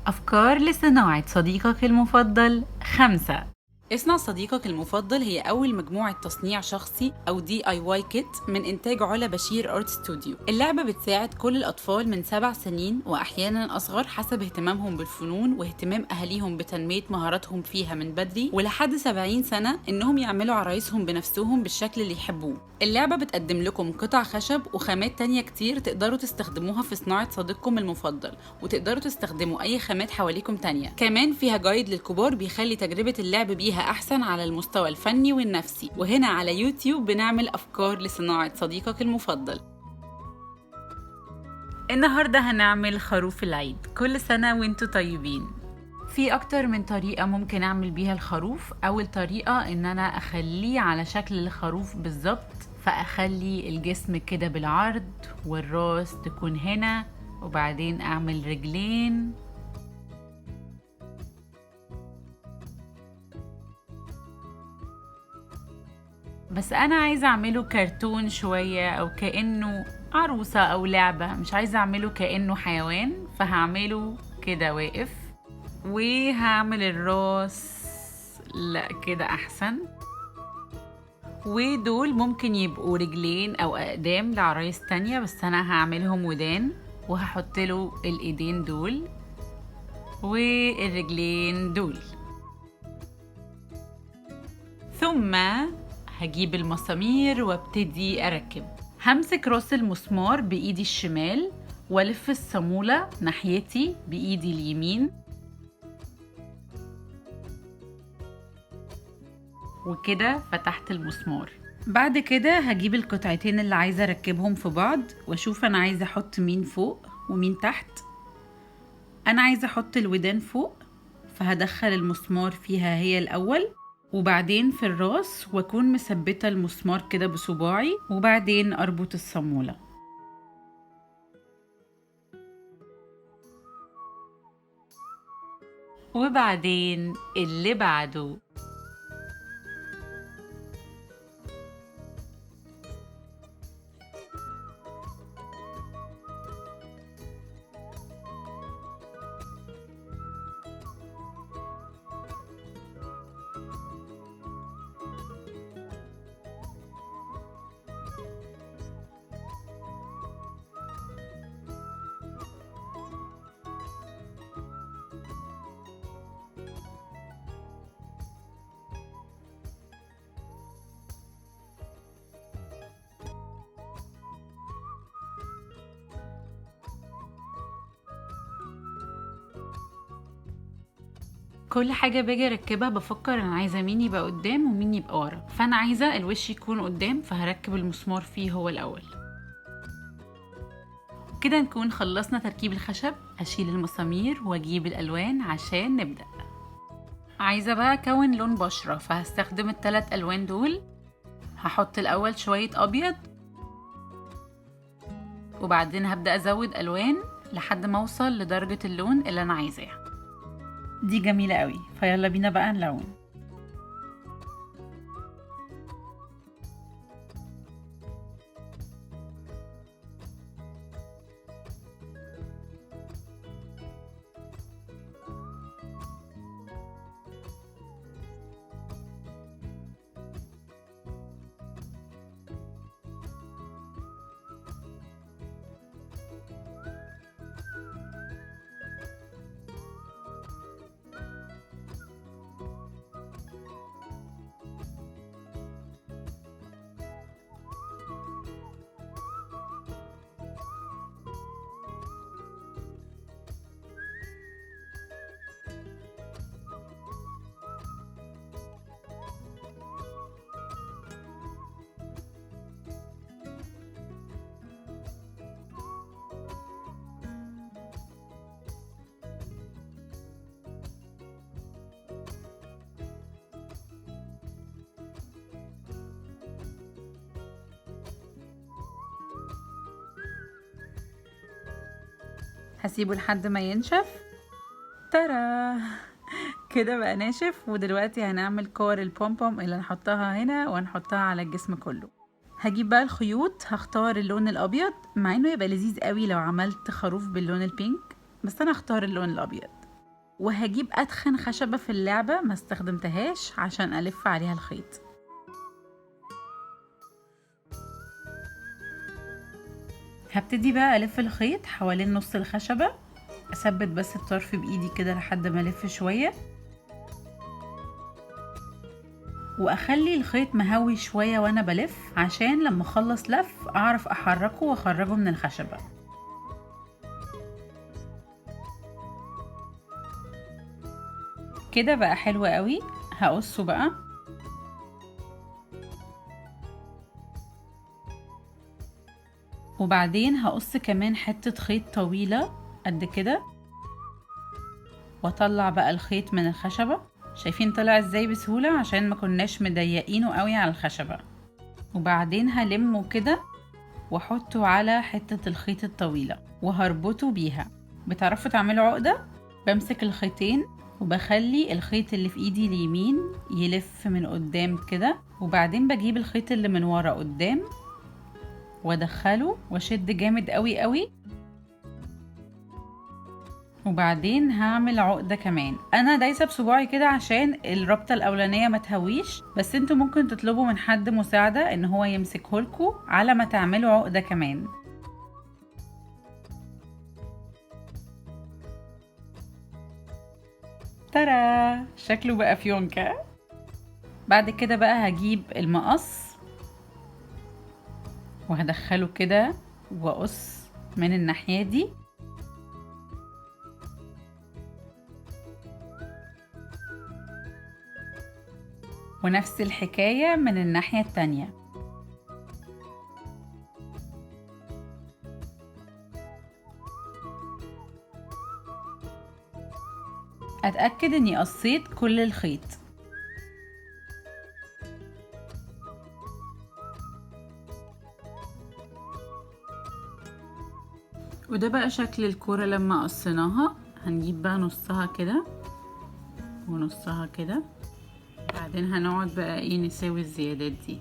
أفكار لصناعة صديقك المفضل 5. اصنع صديقك المفضل هي أول مجموعة تصنيع شخصي أو DIY kit من إنتاج علا بشير Art Studio. اللعبة بتساعد كل الأطفال من 7 سنين وأحيانا أصغر حسب اهتمامهم بالفنون واهتمام أهاليهم بتنمية مهاراتهم فيها من بدري، ولحد 70 سنة إنهم يعملوا عرايسهم بنفسهم بالشكل اللي يحبوه. اللعبة بتقدم لكم قطع خشب وخامات تانية كتير تقدروا تستخدموها في صناعة صديقكم المفضل، وتقدروا تستخدموا أي خامات حواليكم تانية. كمان فيها guide للكبار بيخلي تجربة اللعب بيها أحسن على المستوى الفني والنفسي. وهنا على يوتيوب بنعمل أفكار لصناعة صديقك المفضل. النهاردة هنعمل خروف العيد. كل سنة وانتوا طيبين. في أكتر من طريقة ممكن أعمل بيها الخروف. أول طريقة إن أنا أخليه على شكل الخروف بالظبط، فأخلي الجسم كده بالعرض والراس تكون هنا، وبعدين أعمل رجلين. بس أنا عايزة أعمله كرتون شوية أو كأنه عروسة أو لعبة، مش عايزة أعمله كأنه حيوان، فهعمله كده واقف. وهعمل الراس لا كده أحسن. ودول ممكن يبقوا رجلين أو أقدام لعرايس تانية، بس أنا هعملهم ودان، وهحط له الإيدين دول والرجلين دول. ثم هجيب المسامير وابتدي أركب. همسك راس المسمار بإيدي الشمال والف الصامولة ناحيتي بإيدي اليمين، وكده فتحت المسمار. بعد كده هجيب القطعتين اللي عايزة أركبهم في بعض وأشوف أنا عايزة أحط مين فوق ومين تحت. أنا عايزة أحط الودان فوق، فهدخل المسمار فيها هي الأول، وبعدين في الراس، واكون مثبتة المسمار كده بصباعي، وبعدين اربط الصامولة. وبعدين اللي بعده. كل حاجة باجي اركبها بفكر انا عايزة مين يبقى قدام ومين يبقى ورا، فانا عايزة الوش يكون قدام، فهركب المسمار فيه هو الاول. كده نكون خلصنا تركيب الخشب. اشيل المسامير واجيب الالوان عشان نبدأ. عايزة بقى اكون لون بشرة، فهستخدم التلات الوان دول. هحط الاول شوية ابيض، وبعدين هبدأ ازود الوان لحد ما اوصل لدرجة اللون اللي انا عايزاها. دي جميلة قوي، فيلا بينا بقى نلون. هسيبه لحد ما ينشف. ترى كده بقى ناشف. ودلوقتي هنعمل كور البوم بوم اللي هنحطها هنا وهنحطها على الجسم كله. هجيب بقى الخيوط، هختار اللون الابيض، مع انه يبقى لذيذ قوي لو عملت خروف باللون البينك، بس انا هختار اللون الابيض. وهجيب أتخن خشبة في اللعبة ما استخدمتهاش عشان ألف عليها الخيط. هبتدي بقى ألف الخيط حوالين نص الخشبة، أثبت بس الطرف بإيدي كده لحد ما ألف شوية، وأخلي الخيط مهوي شوية وأنا بلف عشان لما أخلص لف أعرف أحركه وأخرجه من الخشبة. كده بقى حلو قوي. هقصه بقى. وبعدين هقص كمان حتة خيط طويلة قد كده، واطلع بقى الخيط من الخشبة. شايفين طلع ازاي بسهولة عشان ما كناش مضيقينه قوي على الخشبة. وبعدين هلمه كده واحطه على حتة الخيط الطويلة وهربطه بيها. بتعرفوا تعملوا عقدة؟ بمسك الخيطين وبخلي الخيط اللي في ايدي اليمين يلف من قدام كده، وبعدين بجيب الخيط اللي من ورا قدام وادخله واشد جامد قوي قوي، وبعدين هعمل عقدة كمان. انا دايسة بصباعي كده عشان الربطة الاولانية ما تهويش، بس انتوا ممكن تطلبوا من حد مساعدة ان هو يمسكهولكوا على ما تعملوا عقدة كمان. ترى شكله بقى فيونكة. بعد كده بقى هجيب المقص وهدخله كده واقص من الناحية دي. ونفس الحكاية من الناحية التانية. اتأكد اني قصيت كل الخيط. وده بقى شكل الكورة لما قصيناها. هنجيب بقى نصها كده ونصها كده، بعدين هنقعد بقى ايه نساوي الزيادات دي.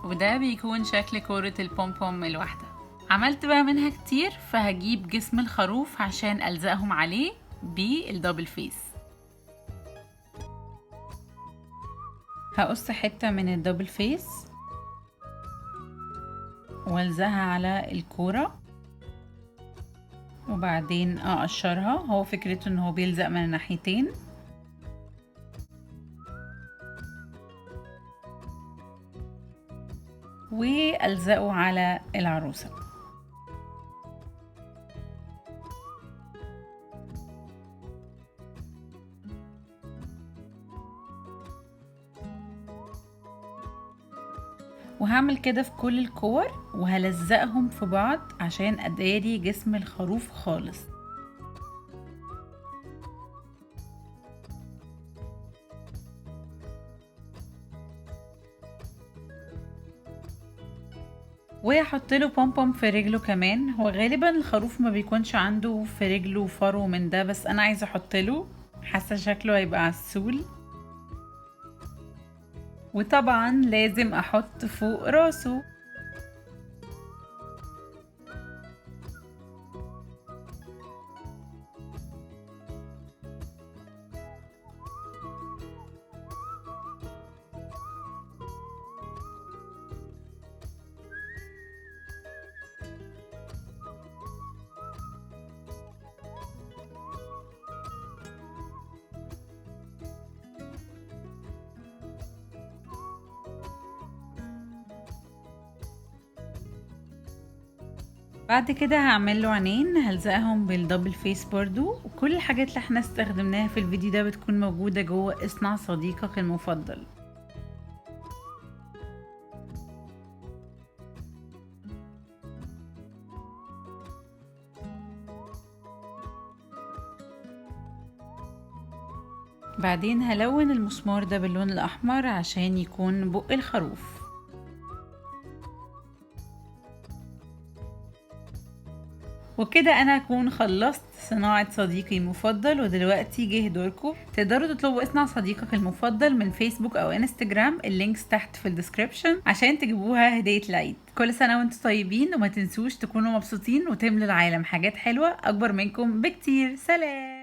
وده بيكون شكل كورة البوم بوم الواحدة. عملت بقى منها كتير، فهجيب جسم الخروف عشان ألزقهم عليه بال double face. هقص حتة من ال double face والزقها على الكورة، وبعدين اقشرها. هو فكرته ان هو بيلزق من الناحيتين. والزقه على العروسة. وهعمل كده في كل الكور وهلزقهم في بعض عشان اداري جسم الخروف خالص. وهحط له بوم بوم في رجله كمان. هو غالبا الخروف ما بيكونش عنده في رجله فرو من ده، بس انا عايزه احط له، حاسه شكله هيبقى عسول. وطبعا لازم احط فوق راسه. بعد كده هعمل له عينين هلزقهم بال double face برضو. وكل الحاجات اللي احنا استخدمناها في الفيديو ده بتكون موجودة جوه اصنع صديقك المفضل. بعدين هلون المسمار ده باللون الأحمر عشان يكون بق الخروف. وكده انا اكون خلصت صناعة صديقي المفضل. ودلوقتي جه دوركم، تقدروا تطلبوا اصنع صديقك المفضل من فيسبوك او انستجرام، ال links تحت في ال description عشان تجيبوها هدية العيد. كل سنة وانتم طيبين، وما تنسوش تكونوا مبسوطين وتملوا العالم حاجات حلوة اكبر منكم بكتير. سلام.